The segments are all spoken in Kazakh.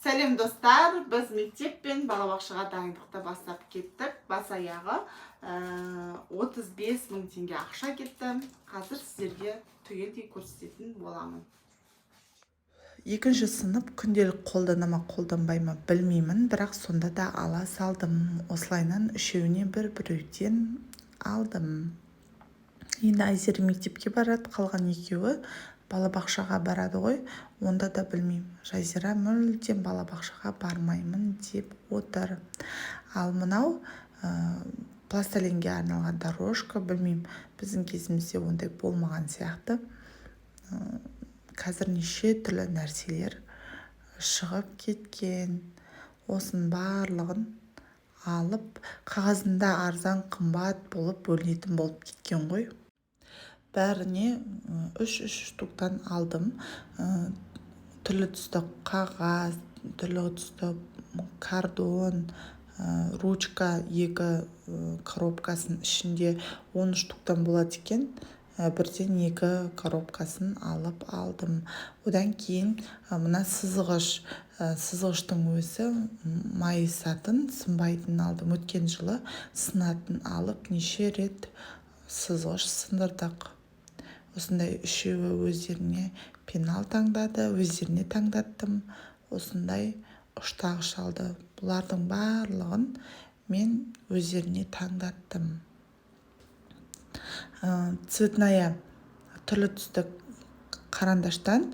Сәлем, достар! Біз мектеп пен балабақшаға дайындықты бастап кеттік. Бас аяғы 35 мың теңге ақша кетті. Қазір сіздерге түгелдей көрсететін боламын. Екінші сынып күнделік қолдана ма, қолданбай ма, білмеймін, бірақ сонда да ала салдым. Осылайынан үшеуіне бір біреуден алдым. Енді Айзере мектепке барады, қалған екеуі балабақшаға барады ғой, онда да білмеймін. Жазира мүлдем балабақшаға бармаймын деп отыр. Ал мынау пластилинге арналған дорожка. Білмеймін, біздің кезімізде ондай болмаған сияқты. Қазір неше түрлі нәрселер шығып кеткен. Осының барлығын алып, қағазында арзан, қымбат болып бөлінетін болып кеткен ғой. Бәріне үш-үш штуктан алдым. Түрлі түсті қағаз, түрлі түсті картон, ручка, екі коробкасының ішінде 10 штуктан болады екен. Бірден екі коробкасын алып алдым. Одан кейін мына сызғыш. Сызғыштың өзі майысатын, сынбайтынын алдым. Өткен жылы сынатын алып, неше рет сызғыш сындырдық. Осындай үшеуі өздеріне пенал таңдады, өздеріне таңдаттым. Осындай ұштағыш алды. Бұлардың барлығын мен өздеріне таңдаттым. Цветная, түрлі түсті қарандаштан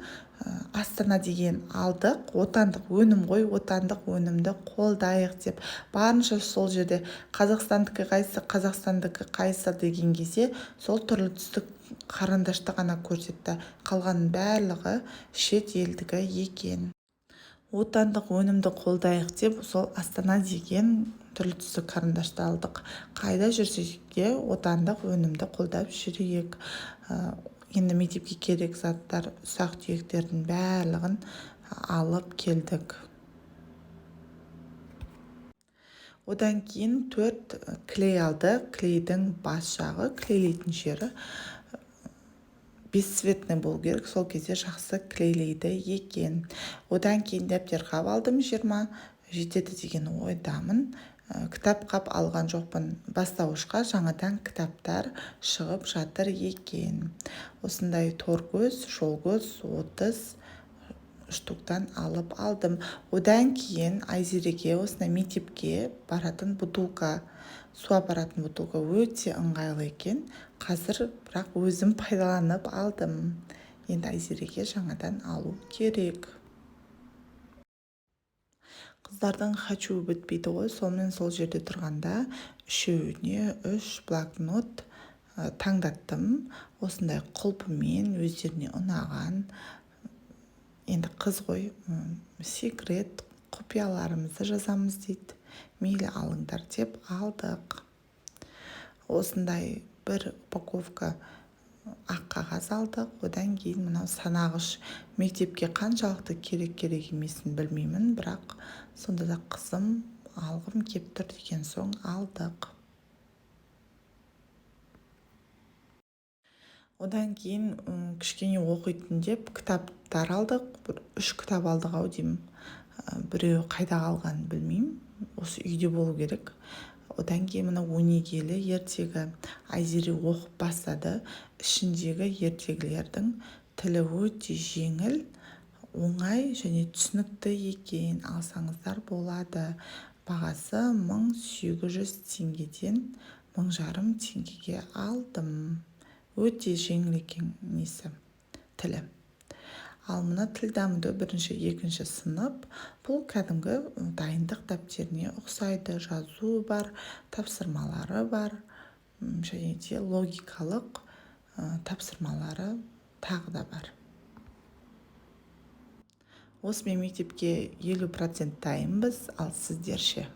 Астана деген алдық. Отандық өнім ғой, отандық өнімді қолдайық деп. Барынша сол жерде қазақстандікі қайсы, қазақстандікі қайсы деген кезде, сол түрлі түсті қарандашты ғана көрсетті. Қалғанның барлығы шет елдікі екен. Отандық өнімді қолдайық деп, сол Астана деген түрлі түсті карандашты алдық. Қайда жүрсек те, отандық өнімді қолдап жүрейік. Енді мектепке керек заттар, ұсақ түйектердің барлығын алып келдік. Одан кейін төрт клей алдық. Клейдің бас жағы, клейлейтін жері бесцветный болу керек, сол кезде жақсы клейлейді екен. Одан кейін дәптер қап алдым, 20 жетеді деген ойдамын. Кітап қап алған жоқпын. Бастауышқа жаңадан кітаптар шығып жатыр екен. Осындай торкөз, жолкөз 30 штуктан алып алдым. Одан кейін Айзереге осындай мектепке баратын бутылка, су апаратын бутылка өте ыңғайлы екен. Қазір бірақ өзім пайдаланып алдым, енді Айзереге жаңадан алу керек. Қыздардың хочу бітпейді ғой. Сонымен сол жерде тұрғанда үшеуіне үш блокнот таңдаттым. Осындай құлпымен, өздеріне ұнаған. Енді қыз ғой, секрет, құпияларымызды жазамыз дейді. Мейлі, алыңдар деп алдық. Осындай бір упаковка ақ қағаз алдық. Одан кейін мынау санағыш. Мектепке қаншалықты керек, керек емесін білмеймін, бірақ сонда да қызым алғым кеп тұр деген соң алдық. Одан кейін кішкене оқитын деп кітаптар алдық. Бір үш кітап алдық ау деймін. Біреуі қайда қалғанын білмеймін, осы үйде болу керек. Одан кейін мына өнегелі ертегі. Айзере оқып бастады. Ішіндегі ертегілердің тілі өте жеңіл, оңай және түсінікті екен. Алсаңыздар болады. Бағасы 1800 теңгеден, 1500 теңгеге алдым. Өте жеңіл екен несі, тілі. Ал мына тіл дамыту, бірінші, екінші сынып. Бұл кәдімгі дайындық дәптеріне ұқсайды. Жазуы бар, тапсырмалары бар және де логикалық тапсырмалары тағы да бар. Осымен мектепке 50% дайынбыз. Ал сіздер ше?